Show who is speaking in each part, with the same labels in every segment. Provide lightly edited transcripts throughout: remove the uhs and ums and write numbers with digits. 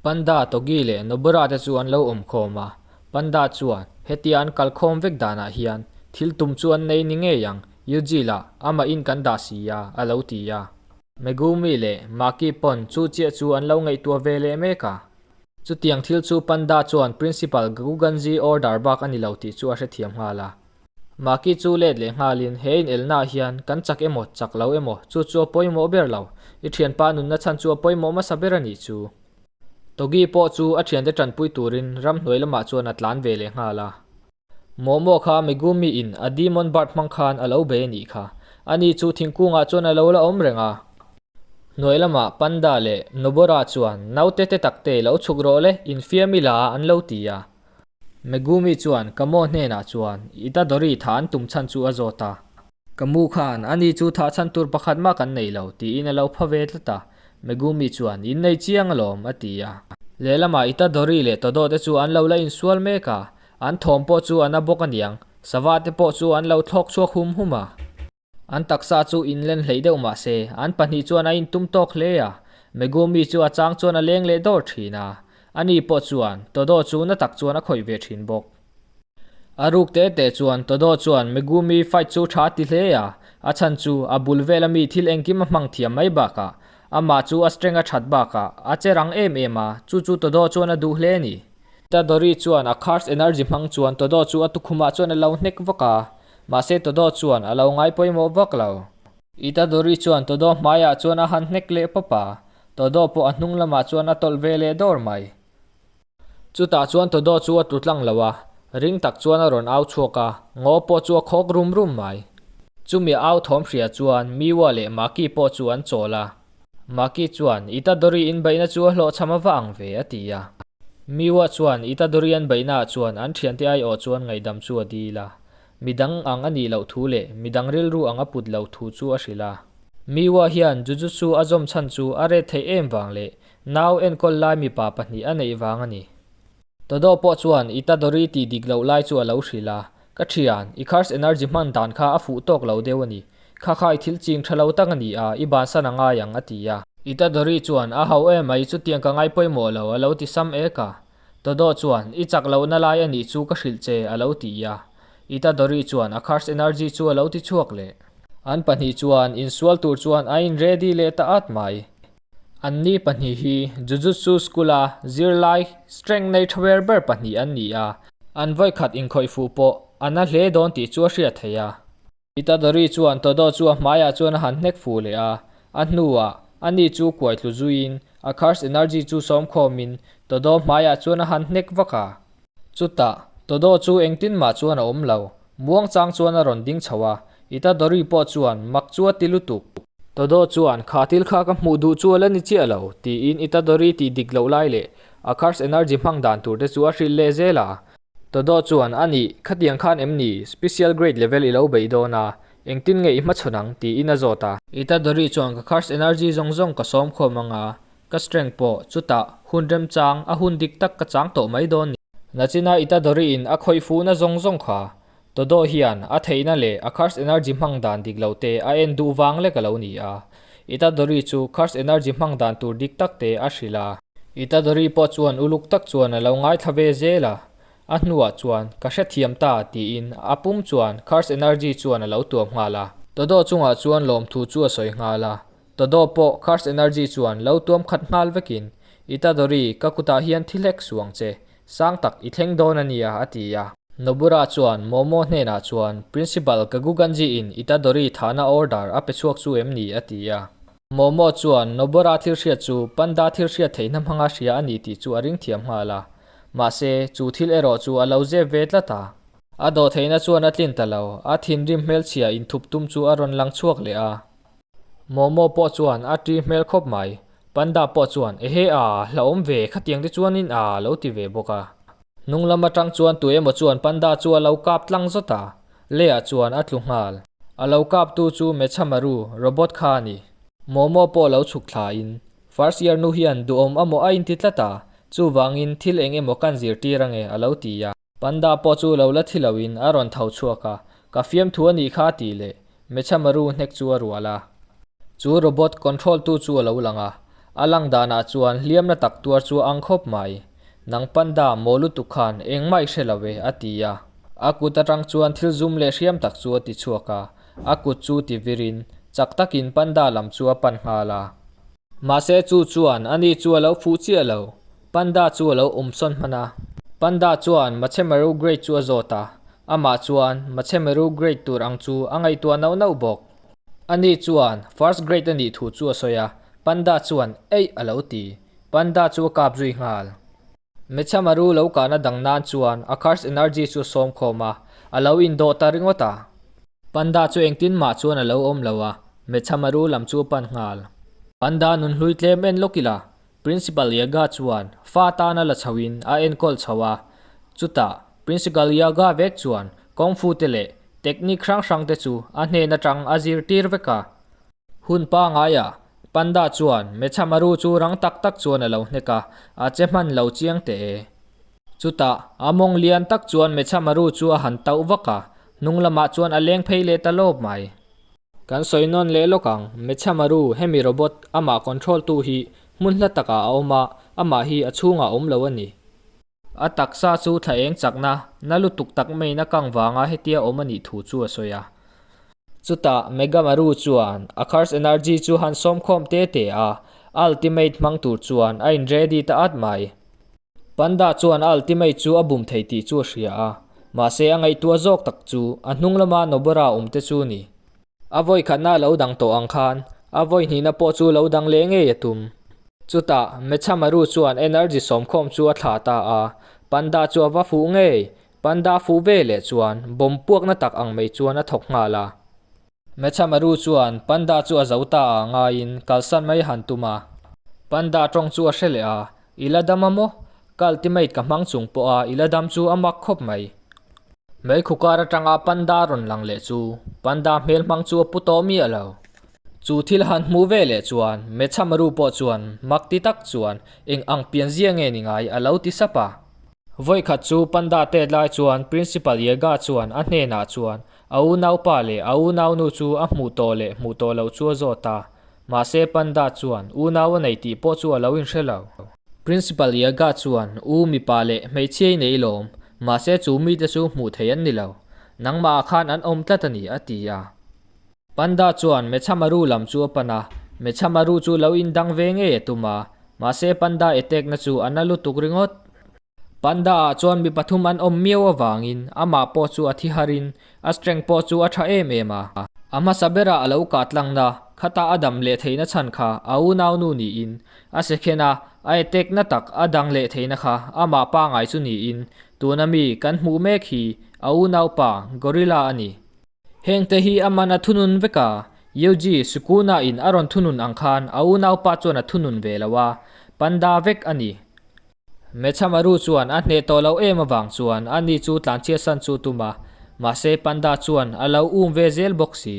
Speaker 1: Panda, Togi leh Nobura te chu an lo awm khawm a. Panda chuan, Hetia an kal khawm vek danah hian thil tum chu an nei ni ngei ang, Yuji lah amah in kan dah si a, a lo ti a. Megumi leh Maki pawn chu chiah chu an lo ngaihtuah ve leh mek a. Chutiang thil chu Panda chuan Principal Gakuganji order bak a ni lo tih chu a hrethiam nghal a. Maki chu let leh nghalin he inelnaah hian kan chak emaw chak lo emaw chu chu a pawimawh ber lo, i thianpa nunna chhan chu a pawimawh hmasa ber a nih chu. Togi pawh chu a thiante tanpui turin ramhnuai lamah chuan a tlan ve leh nghal a. Momo kha Megumi in a Demon Bird hmang khan a lo bei a nih kha. Ani chu thingkungah chuan a lo la awm reng a. Hnuai lamah Panda leh Nobora chuan naute te takte lo chhuk rawh le, infiam ila an lo ti a. Megumi chuan Kamo hnenah chuan Itadori thah an tum chhan chu a zawt a. Ka mu khan, ani chu thah chhan tur pakhat mah kan nei lo, tiin a lo pha ve tlat a. Megumi chuan, In nei chiang alawm, a ti a. Lehlamah Itadori leh Todo te chu an lo la insual mek a, an thawm pawh chu a na bawk aniang, sava te pawh chu an lo thlawk chhuak hum hum a. An taksa chu inlen hleih deuh mah se, an pahnih chuan a intum tawk hle a. Megumi chu a chang chuan a leng leh dawr thin a, ani pawh chuan Todo chu na tak chuan a khawih ve thin bawk. A ruk te te chuan Todo chuan Megumi fight chu tha ti hle a, a chhan chu a bul vel ami thil engkim a hmang thiam mai bakah amah chu a strength a that bakah a che rang em em a, chu chu Todo chuan a duh hle a ni. Itadori chuan a curse energy hmang chuan Todo chu a tukhumah chuan a lo hnek vak a, mahse Todo chuan a lo ngai pawimawh vak lo. Itadori chuan Todo hmaiah chuan a han hnek leh pawp a, Todo pawh a hnung lamah chuan a tawlh ve leh dawr mai. Chutah chuan Todo chu a tlu tlang lo a, ring tak chuan a rawn au chhuak a, ngaw pawh chu a khawk rum rum mai. Chumi au thawm hria chuan Miwa leh Maki pawh chu an chawl a. Maki chuan, Itadori inbeihna chu a hlawhchham a va ang ve, a ti a. Miwa chuan Itadori an beihnaah chuan an thiante aiawh chuan ngaihdam chu a dil a. Midang ang a nih loh thu leh midang rilru ang a put loh thu chu a hrilh a. Miwa hian Jujutsu a zawm chhan chu a ret theih em vang leh Nau enkawl lai mipa pahnih a neih vang a ni. Todo pawh chuan Itadori tih dik loh lai chu a lo hrilh a, Ka thian, i curse energy hman dan kha a fuh tawk lo deuh a ni. Kha kha i thil ching tha lo tak a ni a, i bansan a ngai ang, a ti a. Itadori chuan, A hau em mai, chutiang ka ngai pawimawh lo, a lo ti sam ek a. Todo chuan, I chak lohna lai a nih chu ka hrilh che, a lo ti a. Itadori chuan a curse energy chu a lo ti chhuak leh. An pahnih chuan insual tur chuan a in ready leh ta at mai. Anni pahnih hi Jujutsu School-a zirlai strength nei tha ber ber pahnih an ni a, an vawikhat inkhawih fuh pawh a na hle dawn tih chu a hriat theih a. Itadori chuan Todo chu a hmaiah chuan a han hnek fuh leh a, a hnuah ani chu kuai tlu zuiin a curse energy chu sawm khawmin Todo hmaiah chuan a han hnek vak a. Chutah, Todo chu engtin mah chuan a awm lo. Muang chang chuan a rawn ding chho a, Itadori pawh chuan mak chu a ti lutuk. Todo chuan, Kha thil kha ka hmuh duh chu a la ni chiah lo, tiin Itadori tih dik loh lai leh a curse energy hmang dan tur te chu a hrilh leh zel a. Todo chuan, A nih, khatiang khan em ni, special grade level i lo beih dawn a, engtin nge i hmachhawn ang? tiin a zawt a. Itadori chuan, Ka curse energy zawng zawng ka sawm khawm ang a, Ka strength pawh chutah hun remchang a hun dik tak ka chang tawh mai dawn ni. Nachina Itadori in a khawih fuhna zawng zawng kha Todo hian a theihna leh a curse energy hmang dan dik lo te a en duh vang lek a lo ni a. Itadori chu curse energy hmang dan tur dik tak te a hrilh a. Itadori pawh chuan uluk tak chuan a lo ngaithla ve zel a. A hnuah chuan ka hrethiam ta tiin a pum chuan curse energy chuan a lo tuam nghal a. Todo chungah chuan lawmthu chu a sawi nghal a. Todo pawh Curse Energy chuan lo tuam khat nghal vekin, Itadori, ka kutah hian thi hlek suang che, sang tak i thleng dawn a nia, a ti a. Nobura chuan Momo hnenah chuan, Principal Kaguganji-in Itadori thahna order a pe chhuak chu em ni? a ti a. Momo chuan Nobura thil hriat chu Panda thil hriat theihna hmanga hria a ni tih chu a ring thiam nghal a. Mahse, chu thil erawh chu a lo zep ve tlat a. A dawhtheihna chuan a tlin ta lo, a thinrim hmelchhia inthup tum chu a rawn lang chhuak leh a. Momo pawh chuan a ṭi hmel khawp mai. Panda pawh chuan, Ehe a, hlauhawm ve, khatiang te chuanin a lo ti ve bawk a. Hnung lam aṭang chuan tu emaw chuan Panda chu a lo kap tlang zawt a, leiah chuan a tlu nghal. A lo kaptu chu Mechamaru, robot kha a ni. Momo pawh lo chhuk thlain, First year nu hian duhawm amaw a inti tlat a, chuvangin thil eng emaw kan zirtir ange a lo ti a. Panda pawh chu lo la thi loin a rawn tho chhuak a, ka fiamthu a nih kha tih leh Mechamaru hnek chu a rual a. Chu robot control tu chu a lo lang a, A lang danah chuan hliam na tak tuar chu a ang khawp mai. Nang Panda maw lutuk khan engmah i hre lo e, a ti a. A kut atang chuan thil zum leh hriam tak chu a ti chhuak a. A kut chu ti virin chak takin Panda lam chu a pan nghal a. Mahse chu chuan ani chu a lo fuh chiah lo. Panda chu a lo awm sawn hman a. Panda chuan Machemaru grade chu a zawt a. Amah chuan Machemaru grade tur ang chu a ngaihtuah nauh nauh bawk. Ani chuan first grade a nih thu chu a sawi a, Panda chuan eih a lo ti. Panda chu a kap zui nghal. Mechamaru lo kahna dang nan chuan a curse energy chu a sawm khawm a, a lo indawh ta ringawt a. Panda chu engtin mah chuan a lo awm lo a, Mechamaru lam chu a pan nghal. Panda nun hlui tlem en lawk ila, Principal Yaga chuan fa tana la chhoin a enkawl chho a, chutah Principal Yaga vek chuan Kung Fu te leh technique hrang hrang te chu a hnen atang a zirtir vek a. Hun pangaiah Panda chuan Mechamaru chu rang tak tak chuan a lo hnek a, a che hman lo chiang teh e. Chutah a mawng lian tak chuan Mechamaru chu a han tauh vak a, hnung lamah chuan a leng phei leh ta lawp mai. Kan sawi nawn leh lawk ang, Mechamaru, hemi robot, amah control tu hi hmun hla takah a awm a, amah hi a chhungah a awm lo a ni. A taksa chu thla eng chakna, na lutuk tak maiin a kang vanga hetia awm a nih thu chu a sawi a. Chutah Megamaru chuan a curse energy chu han sawmkhawm te te a, a ultimate hmang tur chuan a in ready ta at mai. Panda chuan a ultimate chu a bum thei tih chu a hria a, mahse a ngaihtuah zawk tak chu a hnung lama Nobara awm te chu ni. A vawi khatna a lo dang tawh ang khan a vawi hnihna pawh chu lo dang leh ngei a tum. Chutah Mechamaru chuan energy sawmkhawm chu a thlah ta a, Panda chu a va fuh ngei. Panda fuh ve leh chuan bomb puakna tak ang mai chuan a thawk nghal a. Mechamaru chuan Panda chu a zo ta a ngaiin kalsan mai han tum a. Panda tawng chu a hre leh a, I la dam a maw? Ka ultimate ka hmang chung pawh a i la dam chu a mak khawp mai. Meikhu kar atanga Panda rawn lang leh chu Panda hmel hmang chu a pu tawh miah lo. Chu thil han hmuh ve leh chuan Mechamaru pawh chuan mak ti tak chuan eng ang pianzia nge ni ngai a lo ti sap a. Vawikhat chu Panda tet lai chuan Principal Yega chuan a hnenah chuan a unaupa leh a unaunu chu a hmuh tawh leh hmuh tawh loh chu a zawt a. Mahse Panda chuan unau a nei tih pawh chu a lo inhre lo. Principal Yega chuan u mipa leh hmeichhia i nei lawm, mahse chu mite chu hmuh thei an ni lo. Nangmah ah khan an awm tlat a ni, a ti a. Panda chuan Mechamaru lam chu a pan a, Mechamaru chu lo indang ve ngei a tum a, mahse Panda attack na chu a na lutuk ringawt. Panda ah chuan mi pathum an awm miau avangin amah pawh chu a thi harin a strength pawh chu a tha em em a. A hmasa berah a lo kah tlangna khata a dam leh theihna chhan kha a unaunu niin a second a a attack na tak a dang leh theihna kha amah pangai chu niin tuna mi kan hmuh mek hi a unaupa Gorilla a ni. Hengte hi a man a thunun vek a, Yuji Sukuna in a rawn thunun ang khan a unaupa chuan a thunun ve lo a, panda vek a ni. Mechamaru chuan a hneh tawh loh em avang chuan a ni chu tlanchhiatsan chu tum a, mahse panda chuan a lo um ve zel bawk si.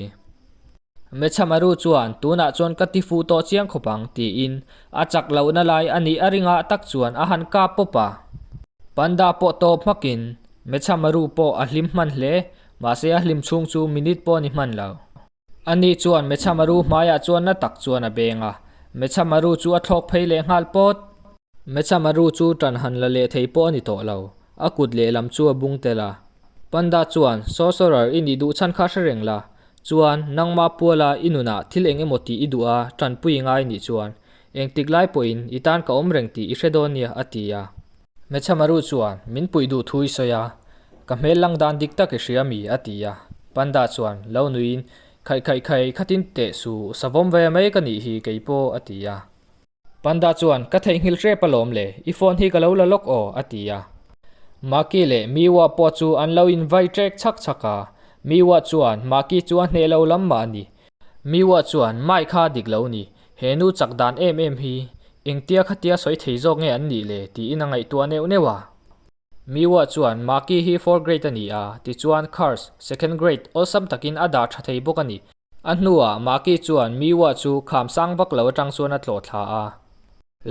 Speaker 1: Mechamaru chuan tunah chuan ka ti fuh tawh chiang khawp ang tiin a chak lohna lai a nih a ringah tak chuan a han kap pawp a. Panda pawh tawp hmakin Mechamaru pawh a hlim hman hle. Mahse a hlim chhung chu minute pawh a ni hman lo. Ani chuan Mechamaru hmaiah chuan na tak chuan a beng a, Mechamaru chu a thlawk phei leh nghal pawt. Mechamaru chu tan han la leh thei pawh a ni tawh lo, a kut lehlam chu a bung tel a. Panda chuan, Sorcerer i nih duh chhan kha hre reng la, chuan nangmah puala i nunah thil eng emaw tih i duh a, tanpui i ngai nih chuan engtik lai pawhin i tan ka awm reng tih i hre dawn nia, a ti a. Mechamaru chuan, Min puih duh thu i sawi a, ka hmel lang dan dik tak i hria mi? a ti a. Panda chuan, Lo nuiin, Khaih khaih khaih, khatin teh su, savawm ve mai ka nih hi kei pawh, a ti a. Panda chuan, Ka theihnghilh hrep alawm le, i phone hi ka lo la lawk aw, a ti a. Maki leh Miwa pawh chu an lo invai ṭek chhak chhak a. Miwa chuan, Maki chu a hneh lo lam mah a ni. Miwa chuan, Mai kha dik lo ni, he nu chak dan em em hi, Engtia khatia sawi thei zawk nge an nih le? tiin a ngaihtuah neuh neuh a. Miwa chuan Maki hi fourth grade a ni a, tichuan Curse, second grade, awlsam takin a dah tha thei bawk a ni. A hnuah Maki chuan Miwa chu kham sang vak lo atang chuan a tlawh thla a.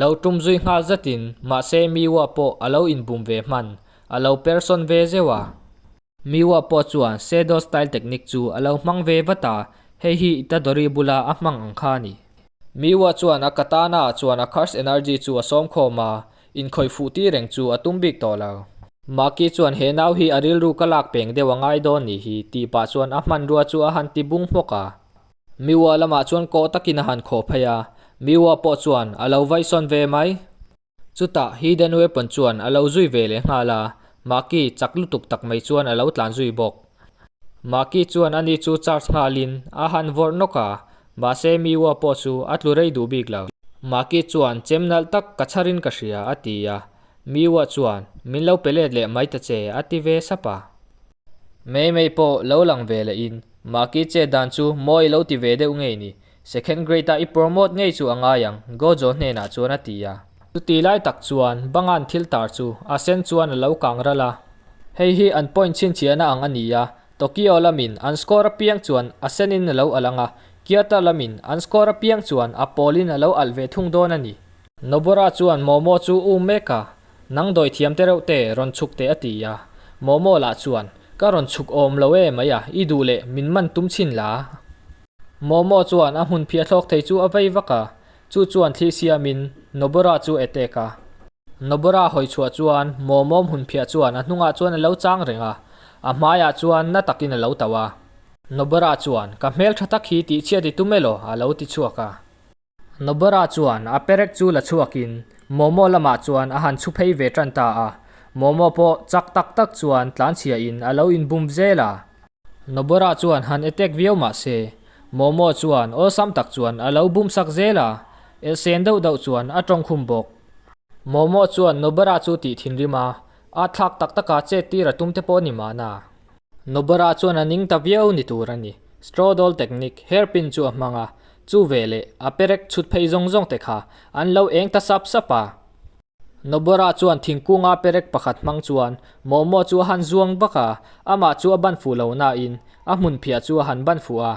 Speaker 1: Lo tum zui nghal zatin mahse Miwa pawh a lo inbum ve hman, a lo persawn ve zeuh a. Miwa pawh chuan Shadow Style technique chu a lo hmang ve vat a, hei hi Itadori bula a hmang ang kha a ni. Miwa chuan a katana ah chuan a curse energy chu a sawm khawm a, inkhawih fuh tir reng chu a tum bik tawh lo. Maki chuan he nau hi a rilru ka lak peng deuh a ngai dawn nih hi tih pah chuan a hmanrua chu a han ti bung hmawk a. Miwa lamah chuan kawh takin a han khawh phei a, Miwa pawh chuan a lo vaisawn ve mai. Chutah Hidden Weapon chuan a lo zui ve leh nghal a, Maki chak lutuk tak mai chuan a lo tlan zui bawk. Maki chuan ani chu charge nghalin a han vawrh nawk a, mahse Miwa pawh chu a tlu rei duh bik lo. Maki chuan chem nalh tak ka chharin ka hria a ti a, Miwa chuan min lo pe let leh mai ta che a ti ve sap a. Mei mei pawh lo lang ve lehin Maki chet dan chu mawi lo ti ve deuh ngei ni. Second grade a i promote ngei chu a ngai ang, Gojo hnenah chuan a ti a. Chuti lai tak chuan Bangan thil tar chu a sen chuan a lo kang ral a. Hei hi an point chhinchhiahna ang a ni a, Tokyo lamin an score apiang chuan a senin a lo alh ang a, Kyoto lamin an score apiang chuan a pawlin a lo alh ve thung dawn a ni. Nobura chuan Momo chu um mek a, Nang dawi thiam te reuh te rawn chhuk teh a ti a. Momo lah chuan, Ka rawn chhuk awm lo e mai a, i duh leh min man tum chhin la. Momo chuan a hmun phiah thlawk thei chu a vei vak a, chu chuan thli siamin Nobura chu e tek a. Nobura hawi chhuah chuan Momo hmun phiah chuan a hnungah chuan a lo chang reng a, a hmaiah chuan na takin a lo tauh a. Nobura chuan, Ka hmeltha tak hi tihchhiat i tum elaw? a lo ti chhuak a. Nobara chuan a perek chu la chhuakin Momo lamah chuan a han chhu phei ve tan ta a, Momo pawh chak tak tak chuan tlanchhiain a lo inbum zel a. Nobara chuan han attack viau mah se, Momo chuan awlsam tak chuan a lo bum sak zel a, elhsen deuh deuh chuan a tawng khum bawk. Momo chuan Nobara chu tih thinrim a, a thlak tak taka chet tir a tum te pawh ni mahna. Nobara chuan a ning ta viau ni tur a ni. Straw doll technique, hairpin chu a hmang a, chu veleh a perek chhut phei zawng zawng te kha an lo eng ta sap sap a. Nobara chuan thingkunga perek pakhat hmang chuan Momo chu a han zuang vak a, amah chu a ban fuh lo nain a hmun phiah chu a han ban fuh a.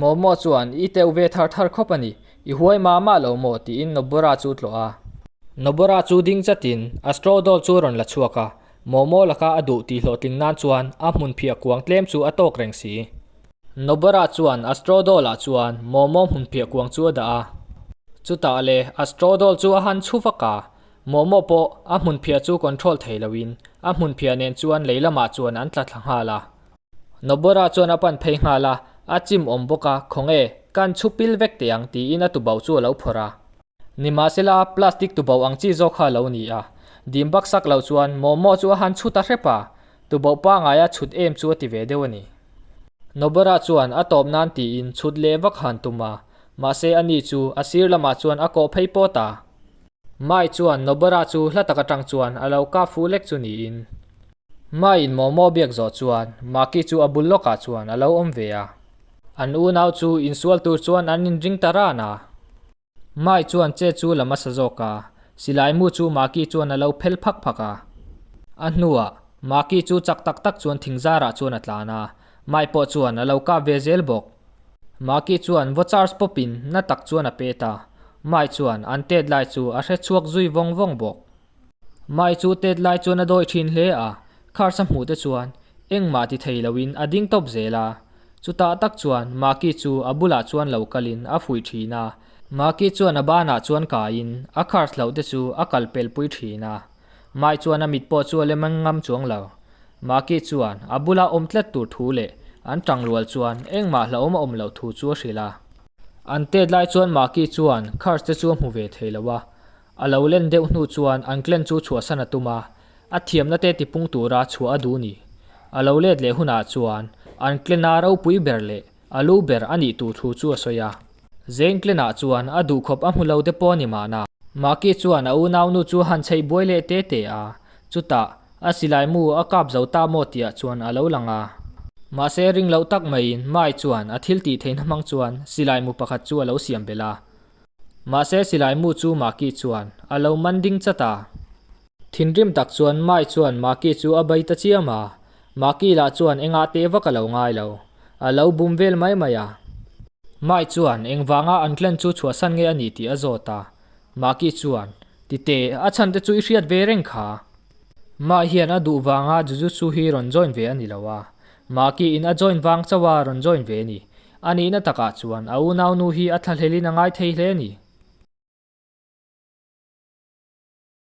Speaker 1: Momo chuan i teuh ve thar thar khawp a ni, i huai mah mah lo maw tiin Nobara chu tlawh a. Nobara chu ding chatin a straw doll chu a rawn la chhuak a, Momo laka a duh tih hlawhtling nan chuan a hmun phiah kuang tlem chu a tawk reng si. Nobara chuan a straw doll ah chuan Momo hmun phiah kuang chu a dah a. Chutah le a straw doll chu a han chhu vak a, Momo pawh a hmun phiah chu control thei loin a hmun phiah nen chuan lei lamah chuan an tla thla nghal a. Nobara chuan a pan phei nghal a, a chim awm bawk a, Khawnge, kan chhu pil vek teh ang tiin a tubauh chu a lo phawrh a. Nimahsela, plastic tubauh ang chi zawk kha a lo ni a. Dim bak sak loh chuan Momo chu a han chhut a hrep a, tubauh pangaia chhut em chu a ti ve deuh a ni. Nobara chuan a tawp nan tiin chhut leh vak han tum a, mahse ani chu a sir lamah chuan a kawh phei pawt a. Mai chuan Nobara chu hla tak atang chuan a lo kap fuh lek chu niin. Maiin Momo biak zawh chuan Maki chu a bul lawkah chuan a lo awm ve a. An unau chu insual tur chuan an inring ta ran a. Mai chuan che chu la hmasa zawk a, silai mu chu Maki chuan a lo phel phak phak a. A hnuah, Maki chu chak tak tak chuan thingzarah chuan a tlan a, Mai pawh chuan a lo kap ve zel bawk. Maki chuan vaw charge pawpin na tak chuan a pet a, Mai chuan an tet lai chu a hre chhuak zui vawng vawng bawk. Mai chu tet lai chuan a dawi thin hle a, Cars a hmuh te chuan engmah ti thei loin a ding tawp zel a. Chutah tak chuan Maki chu a bulah chuan lo kalin a fuih thin a, Maki chuan a banah chuan kaiin a cars hlauh te chu a kal pel pui thin a. Mai chuan a mit pawh chu a lem ngam chuang lo. Maki chuan a bula awm tlat tur thu leh an tangrual chuan engmah hlauhawm a awm loh thu chu a hrilh a. An tet lai chuan Maki chuan cars te chu a hmu ve thei lo a, A lo len deuh hnu chuan an clan chu chhuahsan a tum a, a thiamna te tipung tura chhuah a duh ni. A lo let leh hunah chuan an clan-a ropui ber leh a lu ber a nih tur thu chu a sawi a. Zane clan-ah chuan a duhkhawp a hmu lo te pawh a ni mahna. Maki chuan a unaunu chu a han chheih buai leh te te a, chutah a silai mu a kap zo ta maw tihah chuan a lo lang a. Mahse ring loh tak maiin Mai chuan a thil tih theihna hmang chuan silai mu pakhat chu a lo siam belh a. Mahse silai mu chu Maki chuan a lo man ding chat a. Thinrim tak chuan Mai chuan Maki chu a bei ta chiam a, Maki lah chuan engah teh vak a lo ngai lo, a lo bum vel mai mai a. Mai chuan engvanga an clan chu chhuahsan nge a nih tih a zawt a, Maki chuan, Tite, a chhan te chu i hriat ve reng kha. Mai hian a duh vanga Jujutsu hi rawn join ve a ni lo a, Maki in a join vang chauh a rawn join ve a ni. A nihna takah chuan a unaunu hi a thlahlelin a ngai thei hle a ni.